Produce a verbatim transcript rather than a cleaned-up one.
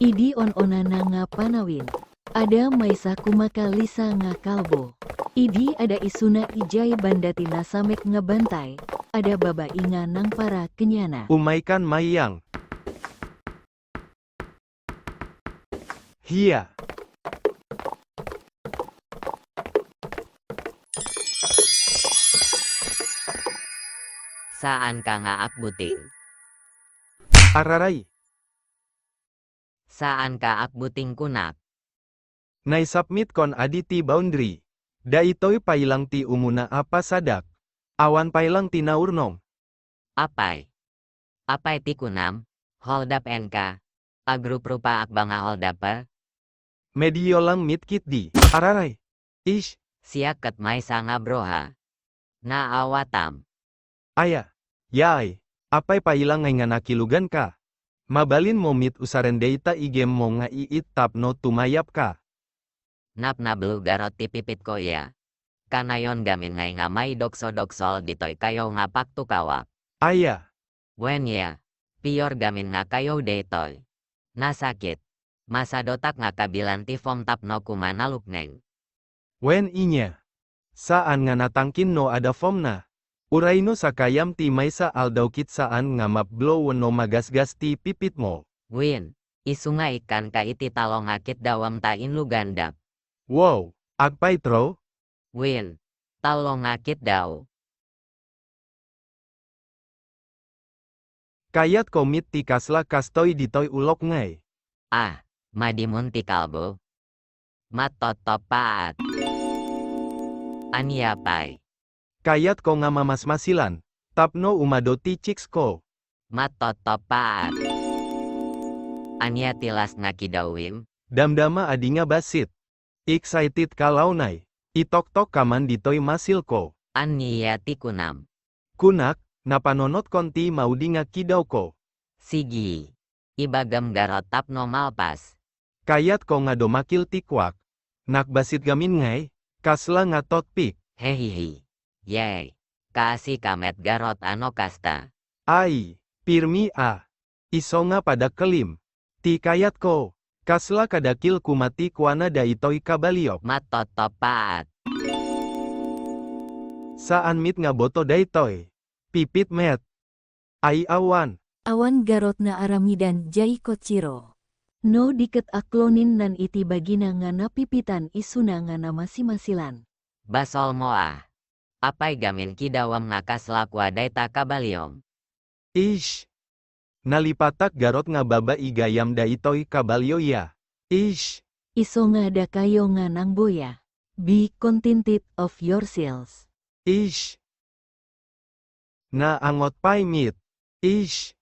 Idi on-onana nga panawin, adda maysa kumakalisa nga kalbo. Idi adda isuna idiay banda ti nasamek nga bantay, adda babai nga nangpara kaniana. Umaykan, Mayang. Hiya. Saanka nga akbuting. Araray. Saanka akbuting kunak. Naisubmitkon adi ti boundary. Daytoy pay lang ti umuna a pasadak. Awan pay lang ti naurnong. Apay. Apay ti kunam? Hold up enka? Agruprupaak ba nga hold up? Medio lang met ketdi. Araray. Ish. Siak ket maysa nga bruha. Naawatam. Aya. Yaay. Apay pay lang ngay nga nakiluganka? Mabalinmo met usaren dayta igemmo nga iit tapno tumayapka. Napnablo garot ti pipitko iya. Kanayon gamin ngay nga maiduksoduksol ditoy kayo nga paktukawak. Aya. Wen iya. Pior gamin nga kayo daytoy. Nasakit. Masadotak nga kabilan ti foam tapno koma nalukneng. Wen inya. Saan nga natangkin no adda foamna. Uray no sakayam ti maysa aldaw ket saan nga mapblo wenno magasgas ti pipitmo. Wen, isu nga ikkanka iti tallo nga ketdawem ta inlugandak. Wow, agpaytro? Wen, tallo nga ketdaw. Kayatko met ti kasla kastoy ditoy ulok ngay. Ah, madimon ti kalbo. Mattottoppaat. Ania pay? Kayatko nga mamasmasilan, tapno umadu ti chicks ko. Mattottoppaat. Ania ti last nga kidawem? Damdama adi nga bassit. Excited ka lawnay. Itoktok ka man ditoy muscle ko. Ania ti kunam? Kunak, napanunotkon ti maudi nga kidawko. Sige. Ibagam garot tapno malpas. Kayatko nga dumakil ti kuak. Nakbassit gamin ngay, kasla nga toothpick. Hehehe. Yay. Kaasika met garot a no kasta. Ay, pirmi a. Isu nga padakkelim. Ti kayatko, kasla kadakil koma ti kuana daytoy kabalio. Mattottoppaat. Saan met nga boto daytoy. Pipit met. Ay awan. Awan garot nga aramidan diay kotsero. No di ket aklonen nan iti bagina nga napipitan isuna nga namasimasilan. Basolmo a. Apay gamin kidawem nga kasla kua dayta kabaliom? Ish. Nalipatak garot nga babai gayam daytoy kabalio ya. Ish. Isu nga dakayo nga nangbuya. Be contented of yourselves. Ish. Naangot pay met. Ish.